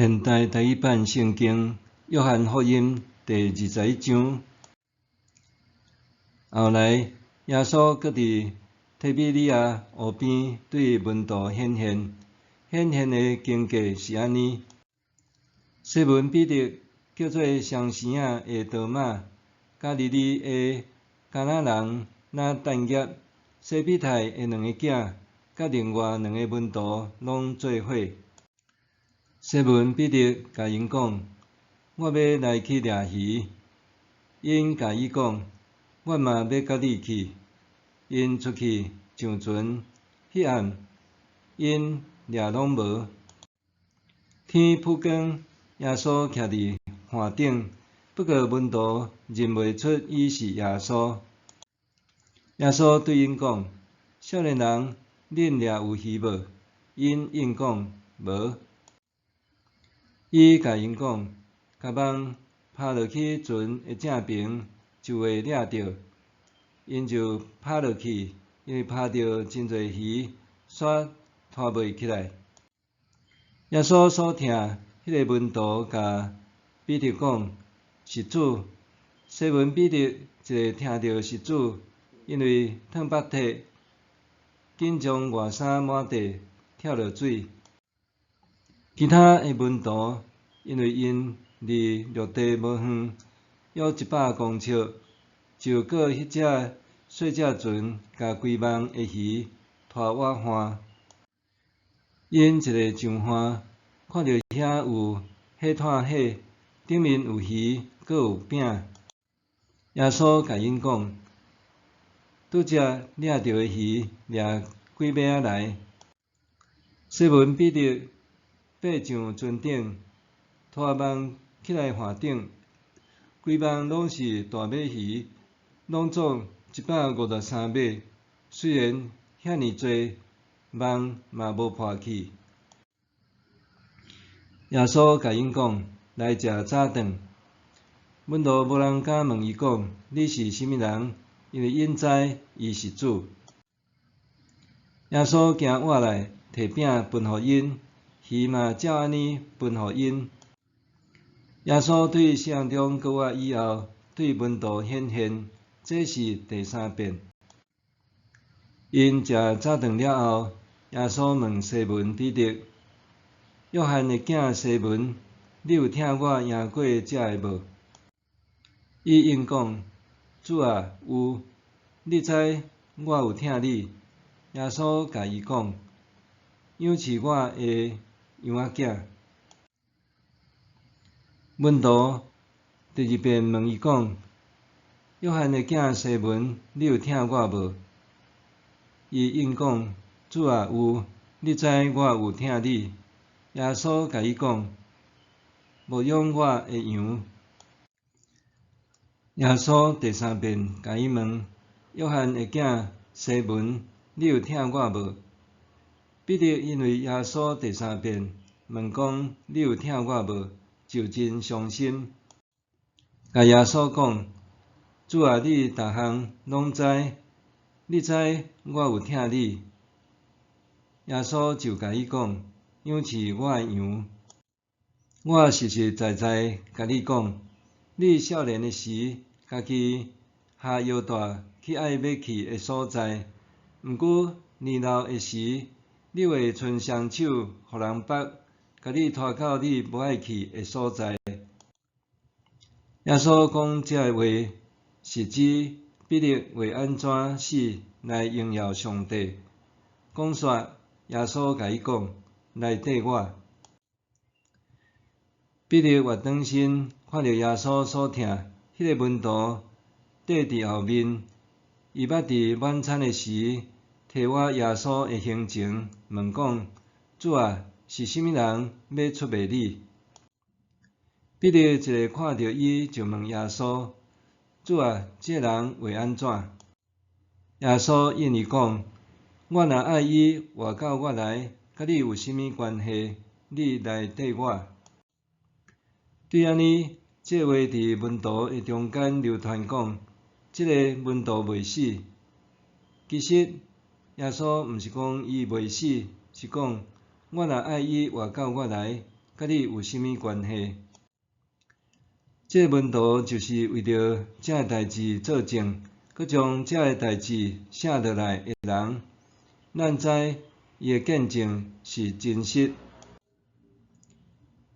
現代台語版聖經約翰福音第21章。後來，耶穌閣佇提比哩亞湖邊對門徒顯現，顯現的經過是按呢：西門彼得叫做雙生仔的多馬，加利利的迦拿人拿但業，西庇太的兩个囝，佮另外兩个門徒攏做伙。西門彼得共𪜶講：我欲來去掠魚。𪜶共伊講：阮嘛欲佮你去。𪜶出去上船，彼暗𪜶掠攏無。天晡光，耶穌徛佇岸頂，不過門徒認袂出伊是耶穌。耶穌對𪜶講：少年人，恁掠有魚無？𪜶應講：無。伊共𪜶講：共網拋落去船的正爿，就會掠著。𪜶就拋落去，因為拋著真濟魚，煞拖袂起來。耶穌所疼彼个門徒共彼得講：是主。西門彼得一下聽著是主，因為褪腹體，緊將外衫抹地，跳落水。其他的門徒因為𪜶離陸地無遠，約100公尺，就過彼隻細隻船，共規網的魚拖倚岸。𪜶一下上岸，看著遐有火炭火，頂面有魚，閣有餅。耶穌共𪜶講：拄才掠著的魚，掠幾尾仔來。西門彼得爬上船頂，拖網起來岸頂，規網攏是大尾魚，攏總153尾。雖然遐爾濟，網嘛無破去。耶穌共𪜶講：來食早頓。門徒無人敢問伊講：你是啥物人？因為𪜶知伊是主。耶穌行倚來，提餅分予𪜶，魚嘛照按呢分予𪜶。耶穌對死人中復活以後，對門徒顯現，這是第三遍。𪜶食早頓了後，耶穌問西門彼得：約翰的囝西門，你有疼我贏過這个無？伊應講：主啊，有，你知我有疼你。耶穌共伊講：養飼我的羊仔囝。門徒第二遍問伊講：約翰的囝西門，你有疼我無？伊應講：主啊，有，你知我有疼你。耶穌共伊講：牧養我的羊。耶穌第三遍共伊問：約翰的囝西門，你有疼我無？彼得因為耶穌第三遍問講：你有疼我無？就真傷心，共耶穌講：主啊，你逐項攏知，你知我有疼你。耶穌就共伊講：養飼我的羊。我實實在在共你講，你少年的時，家己繫腰帶去愛欲去的所在；毋過年老的時，你會伸雙手，予人縛，共你拖到你無愛去的所在。耶穌講這个話，是指彼得會按怎死來榮耀上帝。講煞，耶穌共伊講：來綴我。彼得越轉身，看著耶穌所疼彼个門徒綴佇後面，伊捌佇晚餐的時，提倚耶穌的胸前，問講：主啊，是啥物人欲出賣你？彼得一下看著伊，就問耶穌：主啊，這人會按怎？耶穌應伊講：我若愛伊活到我來，佮你有啥物關係？你來綴我。對按呢，這話佇門徒的中間流傳講：這个門徒袂死。其實耶穌毋是講伊袂死，是講我若愛伊活到我來，佮你有啥物關係？這个門徒就是為著這个代誌做證，閣將這个代誌寫落來的人。咱知伊的見證是真實。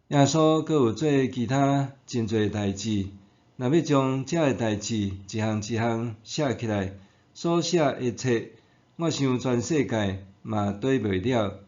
耶穌閣有做其他真濟代誌，若欲將這个代誌一項一項寫起來，所寫的冊，我想全世界嘛綴袂了。